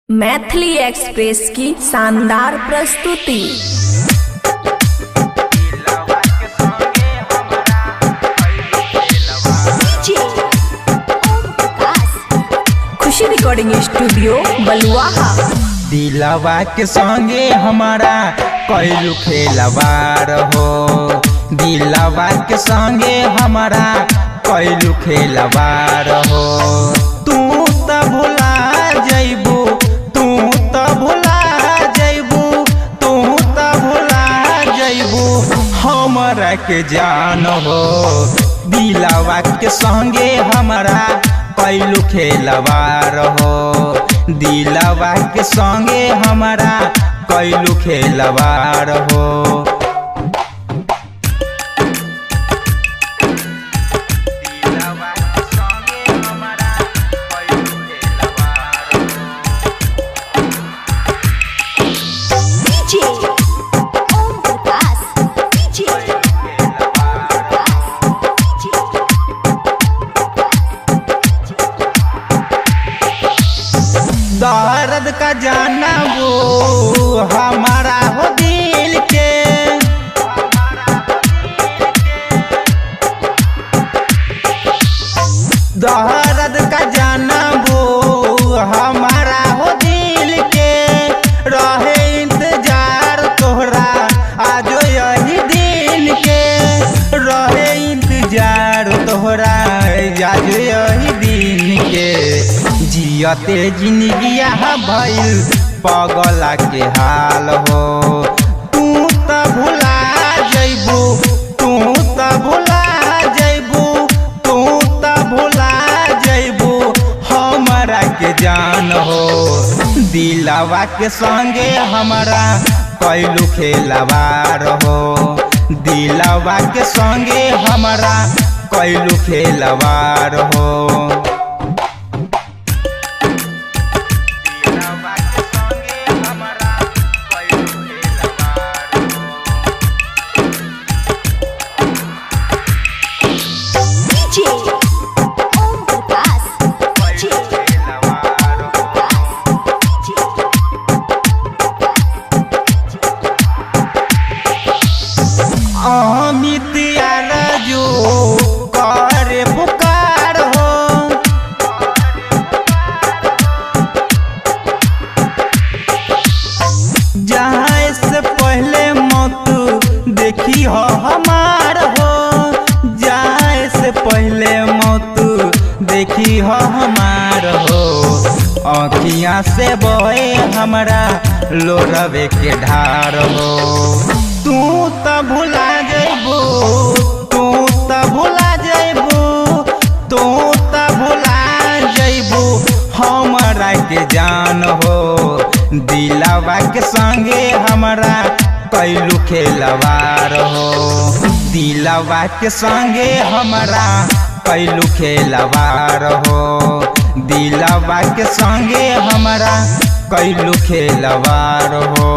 Maithili express की शानदार प्रस्तुति। खुशी रिकॉर्डिंग स्टूडियो बलुआहा। दिलवा के संगे हमारा कैलू खेलवार हो, दिलवा के संगे हमारा कैलू खेलवार हो। तू त भुला जइबू, तू त भुला जइबू, तू त भुला जइबू हमरा के जान हो। दिलवा के संगे हमारा कैलू खेलवार हो, दिलवा के संगे हमारा कैलू खेलवार हो। दिलवा के संगे हमारा कैलू खेलवार हो। दर्द का जाना वो हमारा हो दिल के, दर्द का जाना वो हमारा हो दिल के। रहे इंतजार तोहरा आजो यही दिन के, रहे इंतजार तोहरा आजो यही दिन के। जियते जिंदगिया भइल पगला के हाल हो। तू त भुला जइबू, तू त भुला जइबू, तू त भुला जइबू हमरा के जान हो। दिलवा के संगे हमारा कैलू खेलवार हो, दिलवा के संगे हमारा कैलू खेलवार हो। दिलवा के संगे हमारा कैलू खेलवार हो। खेलवार हो। अमित आरजू करे पुकार हो, जहाँ से पहले मौत देखी हो हमार हो, जाए से पहले मौत देखी हो हमार हो। अखियाँ से बहे हमरा लोरवे के ढार हो। तू त भुला जइबू, तू त भुला जइबू, तू त भुला जइबू हमरा के जान हो। दिलवा के संगे हमारा कैलू खेलवार हो, दिलवा के संगे हमारा कैलू खेलवार हो, दिलवा के संगे हमारा कैलू खेलवार हो।